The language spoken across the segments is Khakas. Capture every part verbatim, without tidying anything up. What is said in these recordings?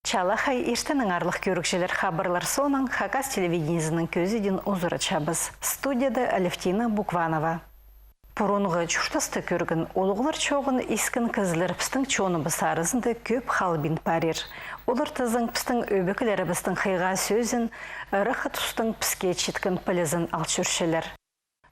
Чалахай иртеннең, аарлығ кӧрігҷілер. Хабарлар соонаң Хакас телевидениезінің кӧзідиин узаратчабыс. Студияда Алевтина Букванова. Пурунғы чуртасты кӧрген, улуғлар чооғын искен кізілер пістің чоныбыс аразында кӧп халбин парир. Олар тізең пістің ӧбекелерібістің хыйға сӧзін, ырахха тустың піске читкен пілізін ал чӧрчелер.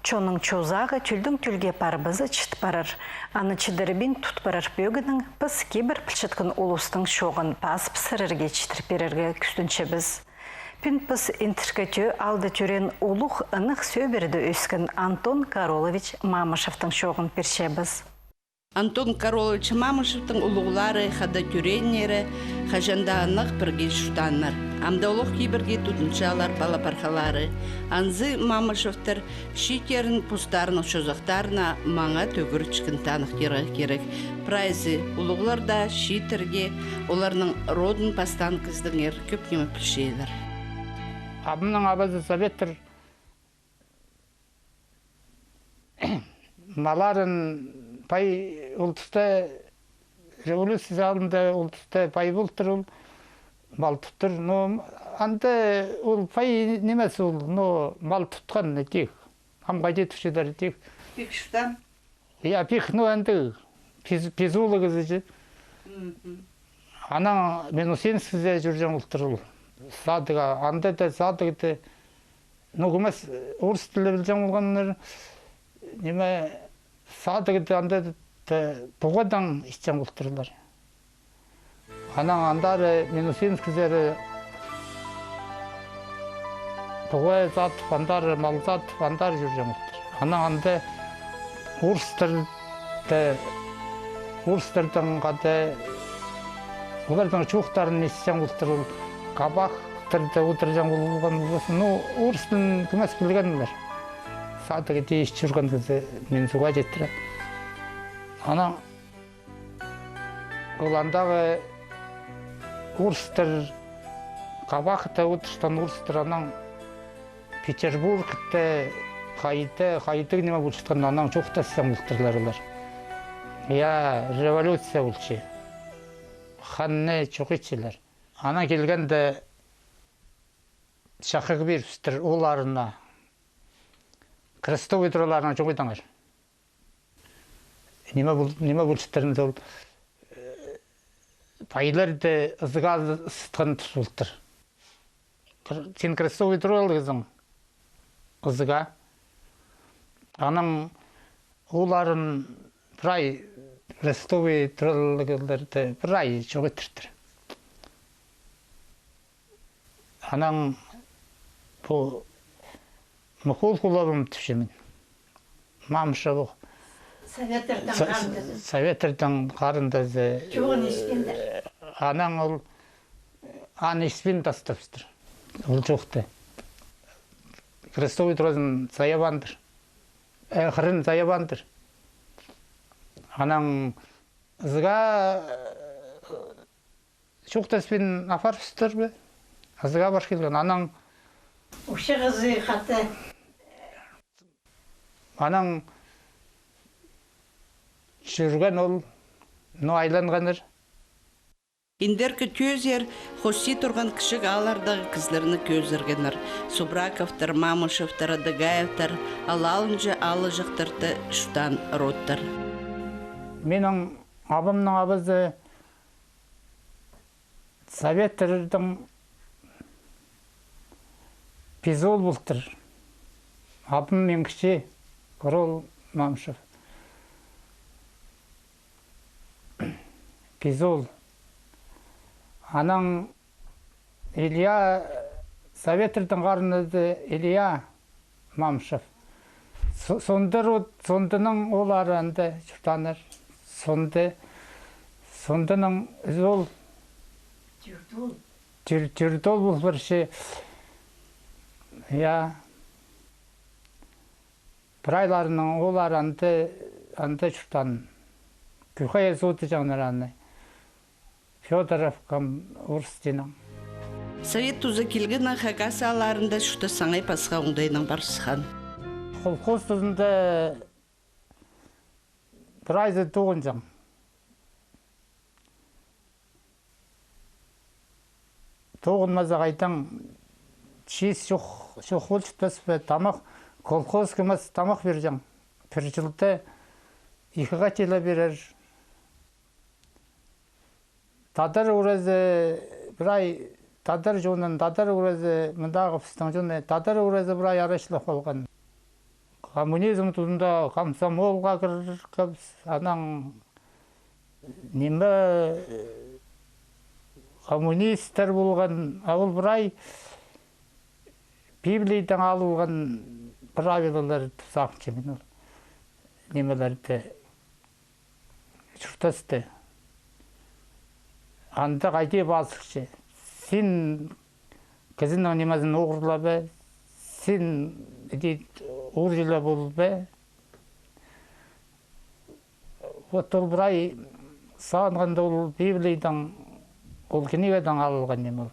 Чонның чозағы тӧлдең тӧлге парыбыза чіт парар. Аны чідірбин тут парар пӧгінең піс кибір пілчеткен улустың чооғын пазып сірерге читір пирерге кӱстенчебіс. Пӱӱн піс Индіркі Тӧӧ аалда тӧреен, улуғ ынағ сӧбіреде ӧскен Антон Каролович Мамышевтің чооғын пирчебіс. Антон Каролович Мамышевтің улуғлары, хада тӧрееннері хаҷан даа ынағ пірге чуртааннар. Амды олох кибірге тудынчалар пала-пархалары. Анзы Мамышевтер чииттерін постарының чозахтарына маңа тӧгірчеткен таныхтирға кирек. Прайзы улуғлар даа чииттерге оларның родын пастаан кізідеңер кӧп ниме пілчелер. Абамның абазы советтер малларын пай, ол туста, революция алнында ол туста пай полтыр ол, мал туттыр. Но анда ол пай нимес ол, но мал тутхан тик. Ам хайди тутчалар тик. Пик чуртаан. Я, пик, ну, андағ, пис-, пизулығ кізі чи. Анаң Минусинскіде чӧрҷең полтыр ол. Садыға, анда даа садығда, ну, кӧмес орыс тілі пілҷең полғаннар, ниме, садығда анда даа пуғадаң итчең полтырлар. Анаң андары Минусинскідері пуға сатып, андары мал сатып, андары чӧрҷең полтыр. Анаң анда орыстар даа, орыстардаң хада, оларның чоохтарын исчең полтыр, ол кабахтарда одырҷаң полған полза, ну, орыс тілін кӧмес пілгеннер. Садығда ис чӧрген кізі мин суға читіре. Анаң ол андағы орыстар, кабахта одырчатхан орыстар, анаң Петербургта хайда, хайдағ ниме полчатхан, анаң чоохтасчаң полтырлар олар. Я, революция полча. Ханны чох итчелер. Анаң килгенде чахығ пирібістір оолларына. Крестовый туураларыңар чоңайдаңар. Ниме пол-, ниме полчатыр ол, э, пайларды ызыға ысытхан тус полтыр. Кр-, син крестовый тууралығзың ызыға. Анаң оолларын прай крестовый тууралығларды прай чох иттіртір. Анаң пу Михаил Кулабым тіпчем мин. Мамышев. Советтердең харындазы. Советтердең харындазы. Чоғын испиндір. Анаң ол аны испин тастапчатыр. Ол чоохты. Крестовый тууралығзын саябандыр. Э, хырын саябандыр. Анаң ызыға, э, чоохтаспин апарыбыстыр ба? Ызыға пар килген. Анаң. Ушығызы хата. Анаң чӧрген ол, ну, айланғаннар. Индіркі Тӧӧзер хости турған кічіг ааллардағы кізілерні кӧзіргеннер. Субраковтар, Мамышевтар, Адыгаевтар, алалынҷа ааллығҷахтарда чуртаан родтар. Минің абамның абазы Советтердең пизол полтыр. Абам мин кічіг, Курул Мамышев. Пизол. Анаң Илья, Советтердең харындазы Илья Мамышев. Со-, Сондыр от, Сондының ооллары анда чуртааннар. Сонды, Сондының ізі ол. Тюрдол. Тюр-, Тюрдол пол пірче. Я. Прайларының ооллары анда, анда чуртаан. Кӧхее содыҷаңнар аны. Фёдоровкам орыс тинең. Совет тузы килгеннең Хакас аалларында чуртас саңай пасха оңдайнаң парысхан. Колхоз тузында прайзы тоғынҷаң. Тоғынмаза хайдаң, чиис чох, чох полчатпас па, тамах, колхоз кӧмес тамах пирҷең. Пір чылда ікі хати ла пирер. Тадар уразы прай, тадар чонын, тадар уразы, мындағы пістің чонны, тадар уразы прай арачылап халған. Коммунизм тузында комсомолға кіргебіс, анаң ниме, э, коммунистер полған, а ол прай Библиядаң алылған правилалар тіп сағынчам мин ол нимелерді, чуртасты. Анда хайди пазылча? Син кізінің нимезін оғырлабе, син, иди, орҷы ла полбе. Вот ол прай сағынғанда ол Библиядаң, ол книгадаң алылған ниме ол.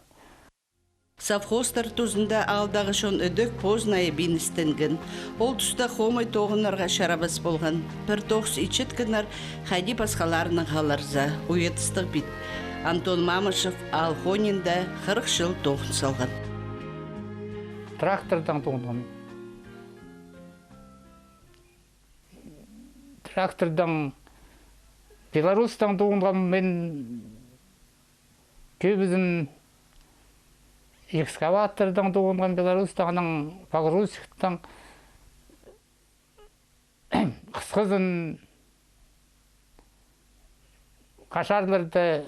Совхозтар тузында аалдағы чон ідӧк позынайы пиністенген. Ол туста хомай тоғынарға чарабас полған. Пір тоғыс итчеткеннер, хайди пасхаларынаң халарза, уйадыстығ пит. Антон Мамышев аал хонинда хырых чыл тоғын салған. Трактордаң тоғынғам. Трактордаң, белорустаң тоғынғам мин. Кӧбізін экскаватордаң тоғынғам, белорустаң, анаң погрузчиктаң. Хысхызын кашарларда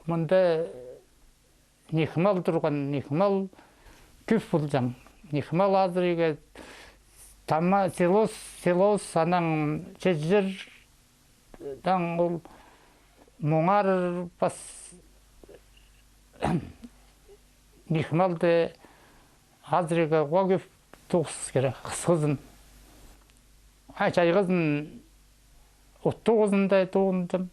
мында ниик мал турған, ниик мал кӧп полҷаң. Ниик мал азырирға, тама, силос, силос, анаң чеҷер, таң ол муңар пас ниик малды азырирға уғаа кӧп тоғыс кирек, хысхызын. А чайғызын от тоғызында тоғынчам.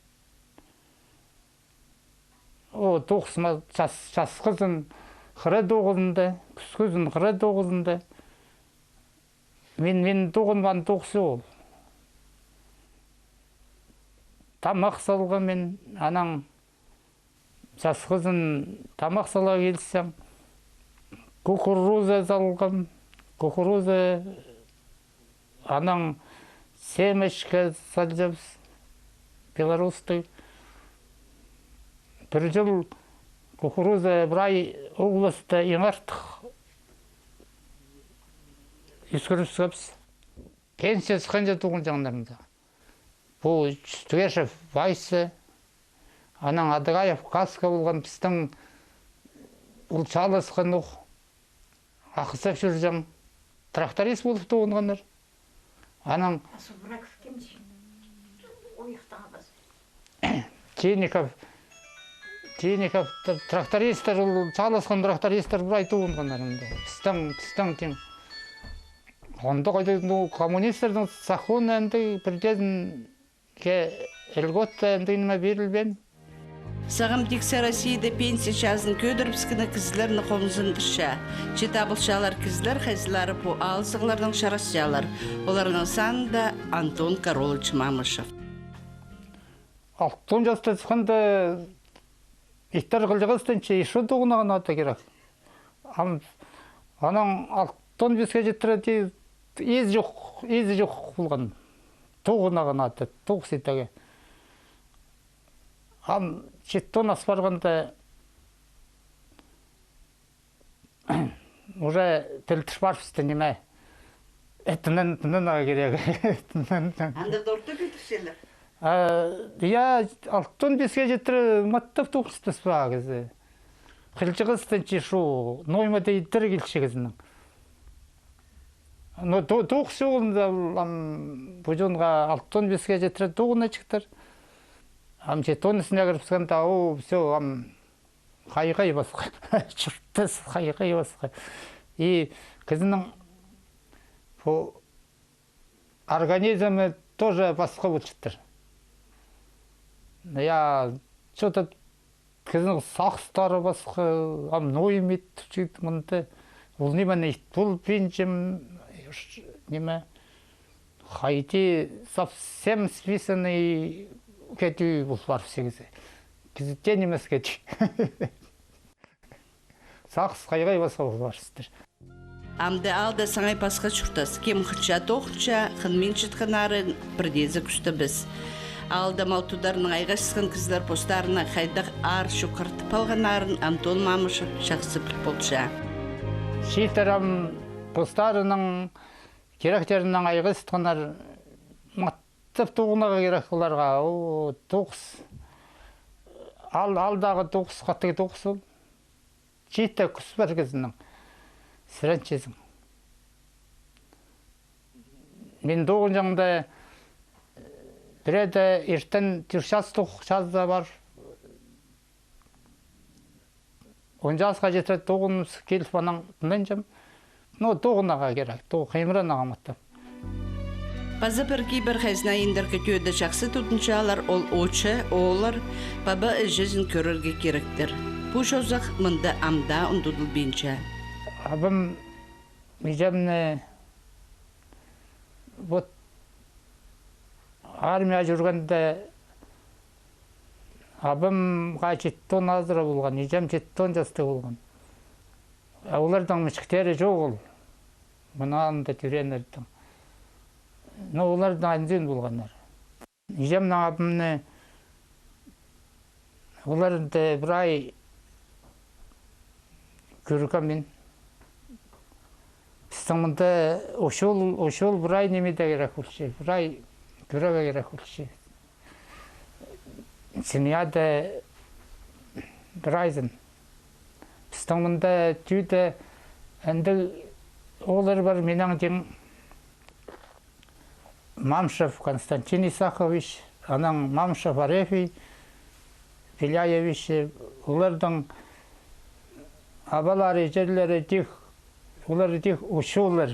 О, тоғыс ма-, час-, часхызын хыра тоғызында, кӱскӱзін хыра тоғызында. Мин, мин тоғынған тоғыс ол. Тамах салғам мин, анаң часхызын тамах сала килсем, кукуруза салғам, кукуруза, анаң семечка салҷабыс, белорусский. Пір чыл кукуруза прай областьта иң артых ӧскірібіскебіс. Пенсия сыхханҷа тоғынҷаңнарында. Пу Чистогешев Вайса, анаң Адыгаев Каска полған, пістің ол чааласхан ох, ахсап чӧрҷең. Тракторист полып тоғынғаннар. Анаң А Субраков кем чи? Ойыхтаң пас. Чинников, Чинников, тр-, трактористтер, ол чааласхан трактористтер прай тоғынғаннар анда. Пістің, пістің тиң. Анда хайди, ну, коммунистернің законы анда пірдеезін ке льгота андағ ниме пирілбеен. Сағам тиксі Россияда пенсия чазын кӧдірібіскені кізілерні хомзындырча. Че табылчалар кізілер, хайзылары пу аалзығларнаң чарасчалар. Оларның санында Антон Королыч Мамышев. Алтон часта сыхханда иттер хылчығыстынча, ещё тоғынарға ниме кирек. Ам, анаң алтон писке читіре ис чох, ис чох полған. Тоғынарға ниме, тоғыс итеге. Ам читон ас парғанда, уже пілдір парыбысты ниме. Э, тынан, тынанарға кирек. Тынан, тынан. Анда дорты пілдірчелер. А, я, алтон писке читіре маттап тоғыстас па кізі. Хылчығыстынча шу, ноймада иттер килче кізінің. Но то-, тоғыс чоғында, ам, пу чонға алтон писке читіре тоғынчатханнар. Ам читон ісіне кірібіскенде, о, всё, ам, хайхай пасха. Чуртас хайхай пасха. И кізінің пу организмі тоже пасха полчатыр. Я, чё-то кізінің сағыстары пасха, ам ноймит, чит мында. Ол ниме, ит полбинчам, ниме, хайди совсем списанный кедей пол парыбысты кізі. Кізі тее нимес кедей. Сағыс хайғай пасха поларыстыр. Амды аалда саңай пасха чуртас. Кем хынча тоғынча, хынминчатханнарын пірдеезі кӱстебес. Аалда мал тударнаң айғасчатхан кізілер постарына хайдағ аар чоохтап алғаннарын Антон Мамышев чахсы піл полча. Чииттер ам постарының киректерінең айғасчатханнар, маттап тоғынарға кирек оларға. О, тоғыс. Ал, алдағы тоғыс, хатығ тоғыс ол. Чиитте кӱс пар кізінің. Сіренчезің. Мин тоғынҷаңда пірее иртен тӧрт час тоғынҷаң, час та пар. Он часха читіре тоғынып киліп, анаң тынанҷам. Ну, тоғынарға кирек, тоғ-, хыймыранарға мыхтап. Паза пір кибір хайзына индіркі тӧӧде чахсы тудынчалар, ол оча, ооллар паба-іҷезін кӧрерге киректер. Пу чозах мында ам даа ундудылбинча. Абам иҷемні, вот, армияа чӧргенде, абамға читі тонна азыра полған, иҷем читі тонна частығ полған. А оларның мічіктері чоғыл. Мынаң алында тӧрееннернің. Ну, оларның анзын полғаннар. Иҷемнің абамны оларны прай кӧргем мин. Пістің мында учуул, учуул прай ниме дее кирек полча, прай кӧрерге кирек полча. Семьяда прайзын. Пістің мында тӧӧде андағ ооллар пар, минің тиң Мамышев Константин Исахович, анаң Мамышев Арефий Беляевич, оларның абалары, іҷелері тик, олар тик учууллар.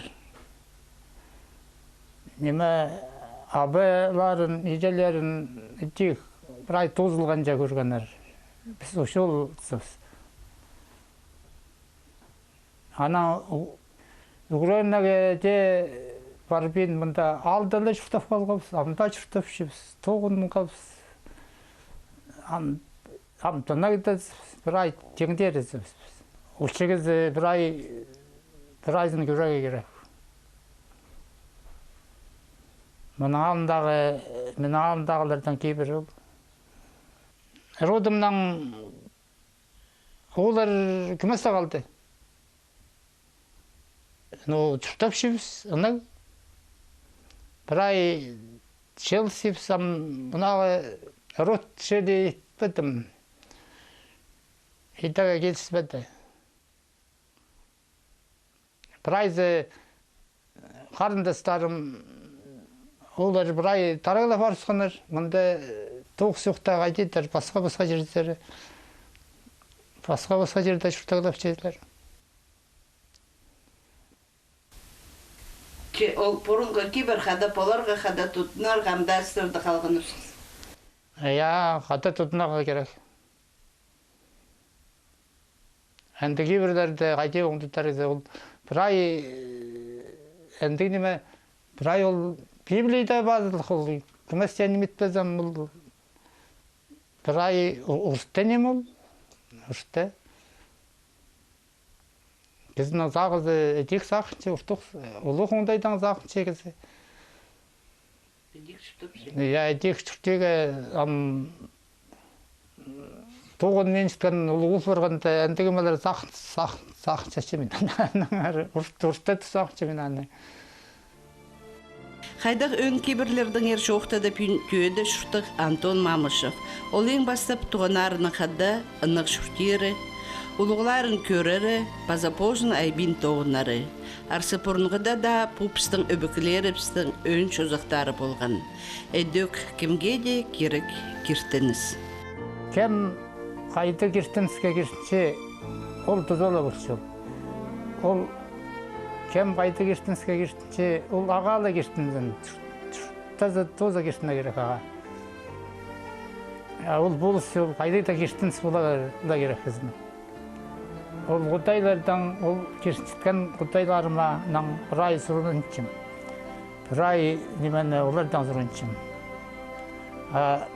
Ниме, абаларын, іҷелерін тик прай тоозылғанҷа кӧргеннер. Піс учуул тіпчебіс. Анаң У-, Украинаға дее парбин, мында аалда ла чуртап халғабыс, амды чуртапчабыс, тоғынғабыс. Ам, ам тынағда прай теңдері тіпчебіс. Ол чізе прай, прайзын кӧрерге кирек. Мының алнындағы, мының алнындағыларның кибірі ол. Родымның ооллар кӧместе халды. Ну, чуртапчабыс, анаң прай чыылысчабыс, ам мынағы род чіли итпедім. Идерге киліспеді. Прайзы харындастарым, олар прай тарайла парысханнар. Мында тоғыс чох та, хайди тір, пасха-пасха чирзер, пасха-пасха чирде чуртағлапчалар. Че ол пурунғы кибір хада поларға, хада тудынарға, ам даа сірерде халған ӱс. Я, хада тудынарға кирек. Андағ кибірлерді хайди оңдатар зе, ол прай, э, андағ ниме, прай ол Библияда пазылығ, ол кӧместең ниме итпезем, ол прай у-, орта ниме ол, орта. Кізінің сағызы идӧк сағынча, ортых, улуғ оңдайдаң сағынча кізі. Идӧк чуртирға, ам, тоғынминчатхан улуғ пол парғанда, андағ нимелер сағын-, сағын-, сағынчатчам мин. Орта, орта тіп сағынчам мин аны. Хайдағ ӧӧн кибірлердеңер чоохтадыбин тӧӧде чуртығ Антон Мамышев. Ол иң пастап туғаннарынаң хада ынағ чуртиры, улуғларын кӧрері, паза позын айбин тоғынары. Арса пурунғыда даа пу пістің ӧбекелерібістің ӧӧн чозахтары полған. Идӧк кемге дее кирек киртініс. Кем хайдағ киртініске киртінче, ол туза ла полча. Ол кем хайдағ киртініске киртінче, ол ағаа ла киртінзін. Чуртазы, туза киртінерге кирек ағаа. А ол полысча, ол хайдағ даа киртініс поларға ла кирек кізінің. Ол худайлардаң, ол киртінчеткен худайларымнаң прай сурынчам. Прай нимені олардаң сурынчам. А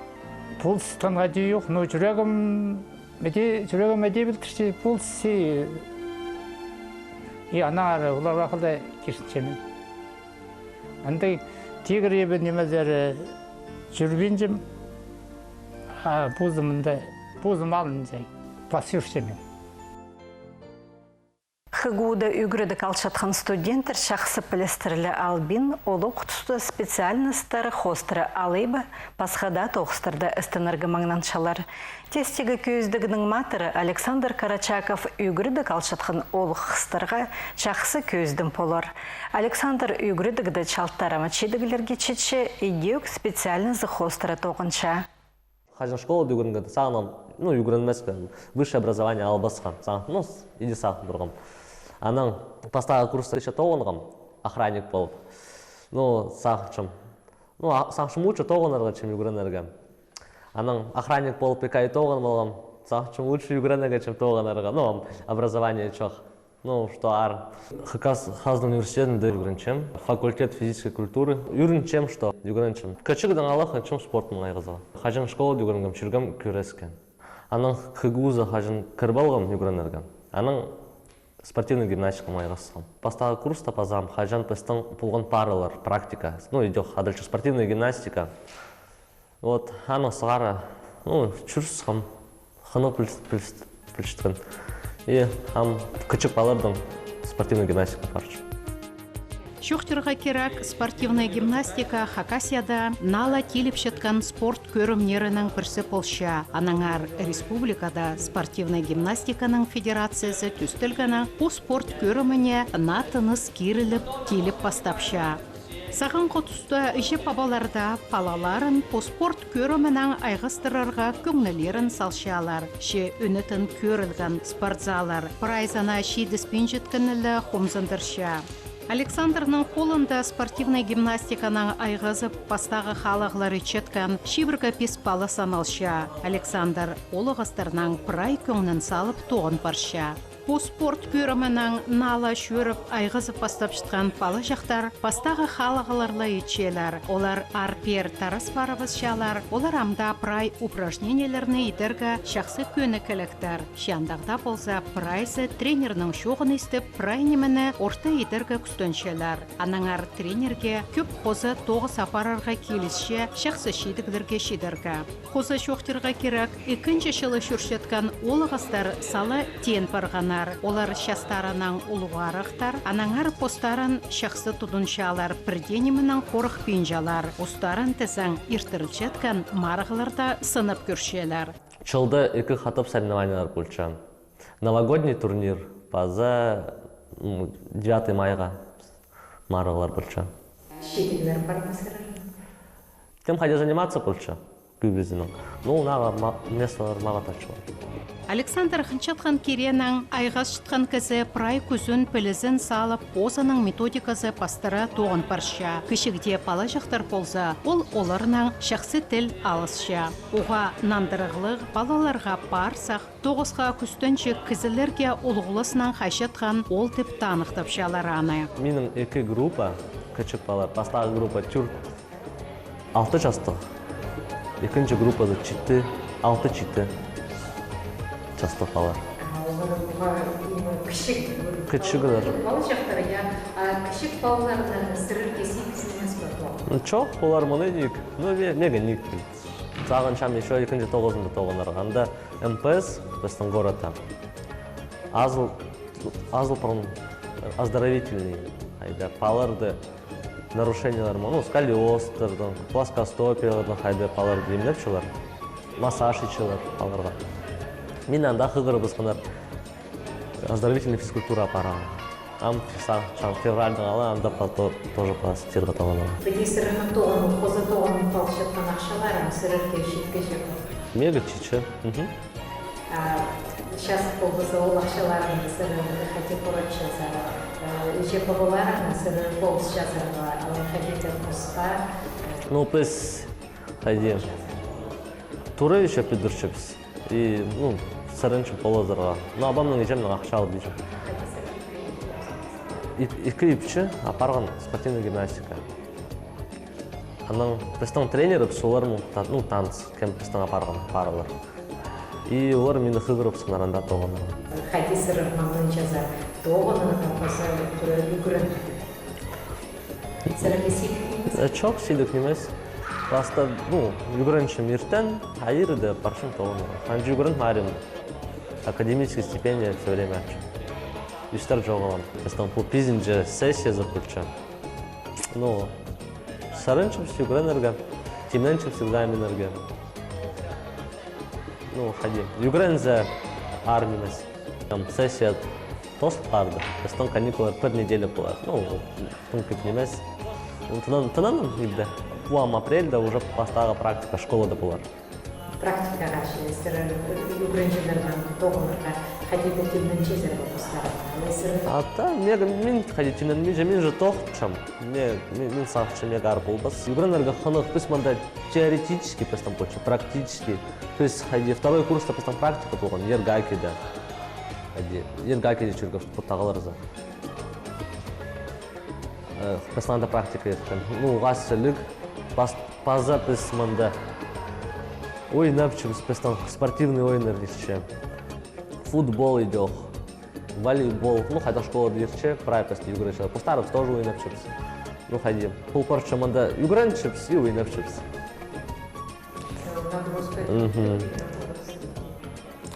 полысчатханға тӧӧй ох, но чӱрегім Мыны чӱрегім мыны пілдірче полча, и аннаңар оларға хада кирчем. Андағ тигір ибі нимезер чӱрбинчем, а позым мында, позым алынча пас чӧрчем. ХГУ-да ӱгредіг алчатхан студенттер чахсы пілістірліг албин, олох туста специальностьтары хоостыра алай ба, пасха даа тоғыстарда істенерге маңнанчалар. Тестегі кӧзідігнің матыры Александр Карачаков ӱгредіг алчатхан оолғыстарға чахсы кӧзідім полар. Александр ӱгредігде чалтарама чидіглерге читче, идӧк специальнозы хоостыра тоғынча. Хаҷан школада ӱгренгенде сағынғам, ну, ӱгренмеске, высшее образование албасха сағынғам, ну, иди сағын турғам. Анаң пастағы курста ещё тоғынғам, охранник полып. Ну, сағынчам. Ну, а, сағынчам, лучше тоғынарға, чем ӱгренерге. Анаң охранник полып ікі ай тоғынып алғам, сағынчам, лучше ӱгренерге, чем тоғынарға. Ну, ам образование чох. Ну, что аар. Хакас хазна университетінде ӱгренчем. Факультет физической культуры. Ӱгренчем, что ӱгренчем. Кічігдең алғанчам спортнаң айғазарға. Хаҷан школада ӱгренгем, чӧргем кӱреске. Анаң ХГУ-за хаҷан кіріп алғам ӱгренерге. Анаң спортивный гимнастиканаң айғасхам. Пастағы курста пазам, хаҷан пістің полған паралар, практика. Ну, идӧк адалча спортивная гимнастика. Вот, анаң сығара, ну, чӧрчем, хынығ піліс-, піліс-, пілістірген. И ам кічіг палаларнаң спортивный гимнастика апарчам. Чоохтирға кирек, спортивная гимнастика Хакасияда наа ла тиліпчеткен спорт кӧрімнерінің пірсі полча. Аннаңар республикада спортивная гимнастиканың федерациязы тӧстелгеннең пу спорт кӧріміне наа тыныс киріліп, тиліп пастапча. Сағам хо туста іҷе-пабалар даа палаларын пу спорт кӧрімінең айғастырарға кӧңнілерін салчалар, че ӧнетін кӧрілген спортзаллар прайзына читіспинчеткені ле хомзындырча. Александрның холында спортивнай гимнастиканаң айғазып, пастағы халығлар итчеткен чибіргі пис пала саналча. Александр оолағастарнаң прай кӧңнін салып тоғын парча. Пу спорт кӧрімінең наа ла чӧріп, айғазып пастапчатхан палаҷахтар пастағы халығлар ла итчелер. Олар аар-пеер тарас парыбысчалар, олар ам даа прай упражнениелерні идерге чахсы кӧні килектер. Че андағ даа полза, прайзы тренернің чооғын истіп, прай нимені орта идерге кӱстенчелер. Аннаңар тренерге кӧп хоза тоғыс апарарға килісче чахсы чидіглерге чидерге. Хоза чоохтирға кирек, ікінҷі чылы чӧрчеткен оолағастар сала теен парғаннар. Олар частарынаң улуғарахтар, аннаңар постарын чахсы тудынчалар, пір дее нименең хорыхпинчалар. Устарын тізең иртірілчеткен марығларда сынап кӧрчелер. Чылда ікі хатап соревнованиелер полча. Новогодний турнир, паза, м, девятый майға марығлар полча. Чидіглер пар ма сірер? Кем хайди заниматься полча, кӧбізінең. Ну, наа ма-, местолар мағаа тартчалар. Александр хынчатхан киренең айғасчатхан кізі прай кӱзін, пілізін салып, позының методиказы пастыра тоғын парча. Кічігде палаҷахтар полза, ол оларнаң чахсы тіл алысча. Уғаа нандырығлығ, палаларға паар сах, тоғысха кӱстенҷік кізілерге улуғласнаң хайчатхан ол тіп таныхтапчалар аны. Минің ікі группа, кічіг палалар, пастағы группа тӧрт, алты частығ, ікінҷі группада читі, алты-читі частығ палалар. А олар, олар, м, кічіг, кічіг олар. Палаҷахтар, я, а кічіг палаларны сірерге сигізінмес пе? Ну, чох, олар мына ниик. Ну, ме-, меге ниик. Сағынчам ещё ікінҷі тоғызында тоғынарға. Анда МПС пістің городта. Азыл, азыл пурун оздоровительный, хайда, палаларды нарушениелер, ну, сколиозтарның, плоскостопиелернің, хайда, палаларды имлепчелер, массаж итчелер палаларға. Мин анда хығырыбысханнар оздоровительный физкультура апарарға. Ам сағынчам, февральдаң ала анда паза то-, тоже паза тирге тоғынарға. Піди сірернің тоғын, хоза тоғын палчатхан ахчаларың сірерге читкеҷе ме? Меге читче. Мгм. А час полбаза ол ахчаларыңны сірер хайди хоратчазар, э, іҷе-пабаларыңны сірер полысчазар ма, алай хайди-да пасха? Ну, піс хайди тура ещё пӱдірчебіс. И, ну, сіренчем полызарға. Ну, абамнаң иҷемнең ахча алып иҷем. Ик-, ікі ипчі апарған спортивный гимнастика. Анаң пістің тренерібіс оларның та-, ну, таныс, кем пістің апарған паралар. И олар мині хығырыбысханнар анда тоғынарға. Хайди сірер маңнанчазар тоғынарға паза ӱгренерге? Сірерге сидік нимес? Э, чох, сидік нимес. Пастап, ну, ӱгренчем иртен, а иирде парчам тоғынарға. Ханҷа ӱгреніп, арим. Академический стипендия всё время апчам. Ӱстер чоғылам. Пістің пу пизінҷі сессиязы полча. Ну, сарынчабыс ӱгренерге, тимненчебіс экзаменнерге. Ну, хайди. Ӱгрензе, аар нимес. Там сессия тоозыл парды. Пістің каникуллар пір неделя полар. Ну, тың кӧп нимес. Ну, тынан-, тынанам ибде. Пу ам апрельде уже пастағы практика школада полар. Практикаға чіли сірер ӱгренҷілернең тоғынарға хайди-да тимненчезер бе постарың? Алай сірер? А та, мин, мин хайди тимненминчем, мин же тоғынчам. Мин, мин, мин сағынчам, мин аар полбас. Ӱгренерге хынығ, піс мында теоретический пістің полча, практический. Піс хайди второй курста пістің практика полған, Ергакиде. Хайди, Ергакиде чӧргебіс, пу тағларзар. Э, пістің анда практика ирткен. Ну, уғаа сіліг, пас-, паза піс мында ойнапчабыс, пістің спортивный ойыннар иртче. Футбол идӧк, волейбол. Ну, хайдағ школада иртче, прай пісті ӱгренчелер. Постарыбыс тоже ойнапчабыс. Ну, хайди. Пол парча мында ӱгренчебіс и ойнапчабыс. Мгм.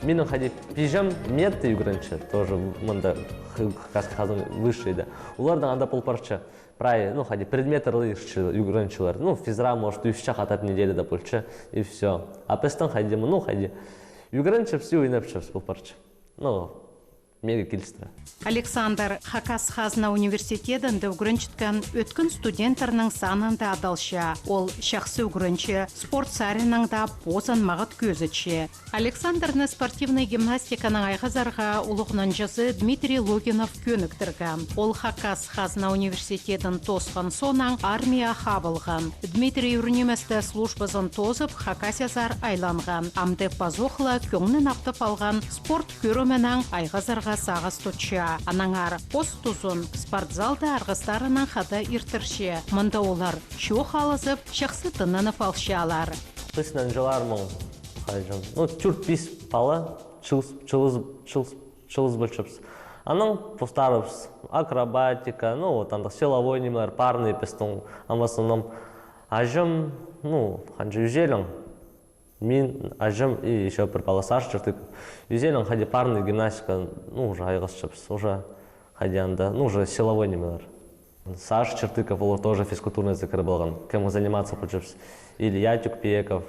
Минің хайди пиҷем медте ӱгренче, тоже мында х-, хакасский хазна высшийде. Оларның анда пол парча. Прай, ну, хайди предметтер ла иртче ӱгренчелер. Ну, физра, может, ӱс чох атап неделяда полча, и всё. А пістің хайди, ну, хайди. Ӱгренчебіс и ойнапчабыс пол парча. Ну, мағаа килістіре. Александр Хакас хазна университедінде ӱгренчеткен ӧткін студенттернің санында адалча. Ол чахсы ӱгренче, спорт саринаң даа позын мағат кӧзітче. Александрны спортивнай гимнастиканаң айғазарға улуғ нанҷызы Дмитрий Логинов кӧніктірген. Ол Хакас хазна университедін тоосхан соонаң армияа хабылған. Дмитрий ӱр ниместе службазын тоозып, Хакасиязар айланған. Амды пазох ла кӧңнін аптап алған спорт кӧрімінең айғазарға сағыс тутча. Аннаңар пос тузын спортзалда арғыстарынаң хада иртірче. Мында олар чоох алызып, чахсы тынанып алчалар. Піс нанҷыларнаң, хайҷаң, ну, тӧрт-пис пала чыылыс, чыылыс, чыылыс, чыылыс полчабыс. Анаң постарыбыс акробатика, ну, вот, андағ силовой нимелер, парный пістің, ам в основном аҷым, ну, ханҷа ӱзелең. Мин, аҷым и ещё пір пала, Саша Чертыков. Ӱзелең хайди парный гимнастика, ну, уже айғасчабыс, уже хайди анда, ну, уже силовой нимелер. Саша Чертыков, ол тоже физкультурныйзар кіріп алған, кемнең заниматься полчабыс. Илья Тюкпеков.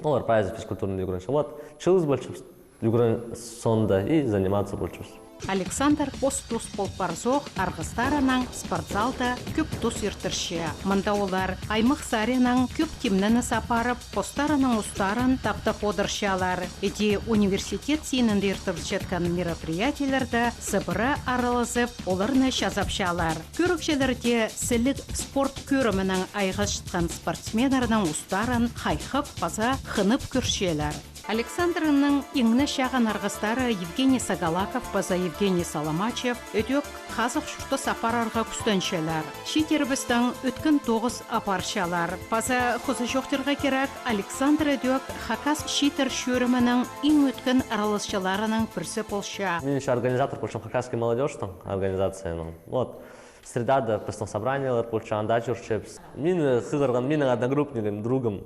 Олар прайзы физкультурныйда ӱгренче. Вот, чыылыс полчабыс, ӱгрен соонда и заниматься полчабыс. Александр пос тус пол парзох арғыстарынаң спортзалда кӧп тус иртірче. Мында олар аймах саринаң кӧп тимненіс апарып, постарының устарын таптап одырчалар. Іди университет синінде иртірілчеткен мероприятиелерде сыбыра аралазып, оларны чазапчалар. Кӧрігҷілер дее сіліг спорт кӧрімінең айғасчатхан спортсменнернің устарын хайхап паза хынып кӧрчелер. Александрның иң не чағын арғыстары Евгений Сагалаков паза Евгений Соломачев ідӧк хазых чуртас апарарға кӱстенчелер. Чииттерібістің ӧткін тоғыс апарчалар. Паза хоза чоохтирға кирек, Александр ідӧк хакас чииттер чӧрімінің иң ӧткін араласчыларының пірсі полча. Мин ещё организатор полчам хакасский молодёжьтың организацияның. Вот. Средада пістің собраниелер полча, анда чӧрчебіс. Мині хығырған минің одногруппнигім, другым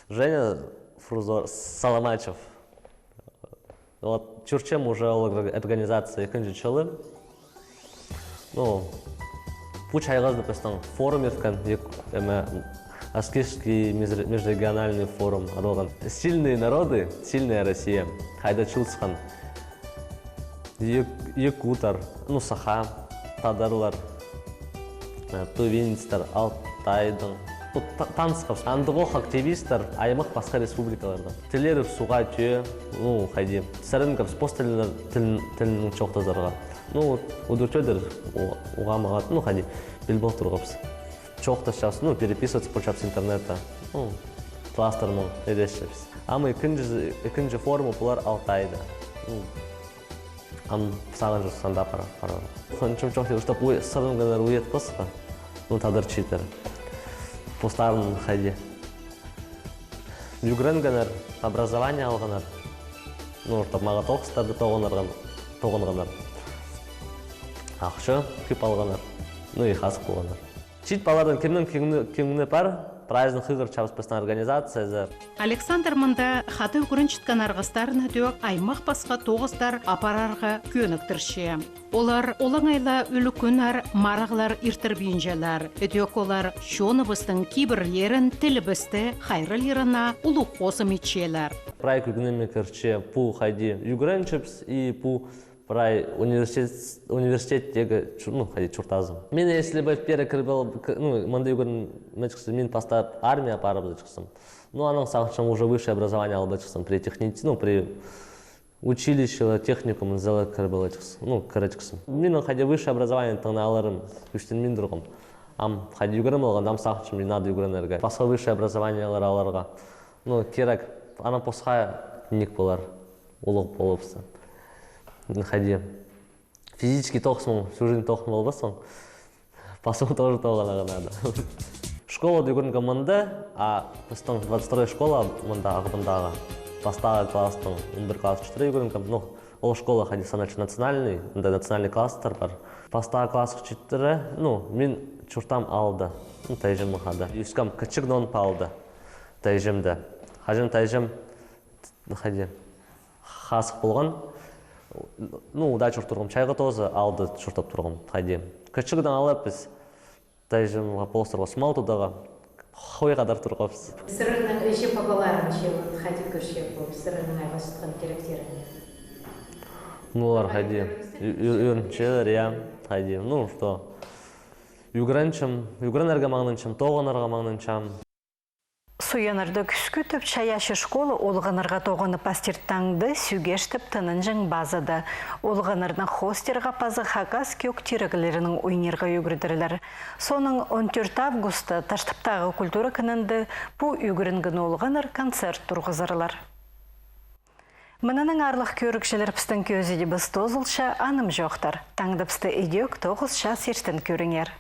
Женя Фрузор Соломачев. Вот, чӧрчем уже ол ор-, организация ікінҷі чылы. Ну, пу чайғызда пістің форум ирткен, ик-, эме, Аскизский межре-, межрегиональный форум адалған. Сильные народы, сильная Россия. Хайда чыылысхан. Як-, якутар, ну, саха, тадарлар, э, тувинецтер, Алтайдың, ну, та-, танысхабыс. Андағох активистер аймах пасха республикаларда. Тіллері суға тӧӧ, ну, хайди. Сарингабыс пос тілінең, тілін-, тілінең чоохтазарға. Ну, удур тӧдір, у-, уғаа мағат, ну, хайди, піл пол турғабыс. Чоохтасчабыс, ну, переписываться полчабыс интернетте. Ну, кластарнаң ідесчебіс. Ам ікінҷі, ікінҷі форумы полар Алтайда. Ну, ам сағынчам санда пара, пара. Хынчам чоохтирға, чтоб уй-, сарингнар уятпасха. Ну, тадар чииттер. Постарын хайди. Ӱгренгеннер, образование алғаннар. Ну, чтоб мағаа тоғыстарны тоғынарға, тоғынғаннар. Ахча кӧп алғаннар. Ну, и хазых полғаннар. Чиит палалардаң кемнің кӧңні, кӧңні пар, прайзын хығырчабыс пістің организациязар. Александр мында хада ӱгренчеткен арғыстарны тӧӧк аймах пасха тоғыстар апарарға кӧніктірче. Олар олаңай ла ӱлӱкӱннер, марығлар иртірбинчелер. Тӧӧк олар чоныбыстың кибірлерін, тілібісті хайраллирына улуғ хозым итчелер. Прай кӧңніме кірче пу хайди ӱгренчебіс и пу прай университет, университеттегі чу-, ну, хайди чуртазым. Мин, если бы пеер кіріп ал-, к-, ну, мында ӱгренмеҷіксім, мин пастап армияа парыбызарҷыхсым. Ну, анаң сағынчам, уже высшее образование алыбызарҷыхсым при техници-, ну, при училищелер, техникумзар кіріп аларҷыхсың, ну, кірерҷіксің. Минің хайди высшее образование тың на аларым ӱстенмин турғам. Ам хайди ӱгреніп алғам, ам сағынчам, и надо ӱгренерге. Пасха высшее образованиелер аларға. Ну, кирек, анаң пасха ниик полар, улуғ полыбысса. Хайди. Физический тоғыс мын, всю жизнь тоғын полбассың. Пасың тоже тоғынарға надо. Школада ӱгренгем мында, а пістің двадцать второй школа мында, Ағбандағы. Пастағы класстың, он пір класс читіре ӱгренгем. Ну, ол школа хайди саналча национальный, мында национальный класстар пар. Пастағы классха читіре, ну, мин чуртаам аалда. Ну, тайҷам хада. Ӧскем кічігдең пу аалда. Тайҷамда. Хаҷан тайҷам, ну, хайди. Хазых полған. Ну, удаа чуртап турғам, чайғы тооза, аалда чуртап турғам, хайди. Кічігдең алып піс тайҷам полыстарға сумал тударға, хой хадар турғабыс. Сірернің іҷе-пабаларың че, вот, хайди кӧрче пу сірернің айғасчатхан киректеріңні? Ну, олар хайди, ӱ-, ӱ-, ӱгренчелер, я, хайди. Ну, что, ӱгренчем, ӱгренерге маңнанчам, тоғынарға маңнанчам. Суяннарда кӱскӱ тӧп чайаачы школа олғаннарға тоғынып пастир. Таңда сӱгештеп тынанҷаң базада олғаннарны хоостирға паза хакас кӧг тиріглерінең ойнирға ӱгредерлер. Соонаң он тӧрт августта Таштыптағы культура кінінде пу ӱгренген олғаннар концерт турғызарлар. Мынынаң, аарлығ кӧрігҷілер, пістің кӧзідібіс тоозылча, анымҷохтар. Таңда пісті идӧк тоғыс час иртен кӧріңер.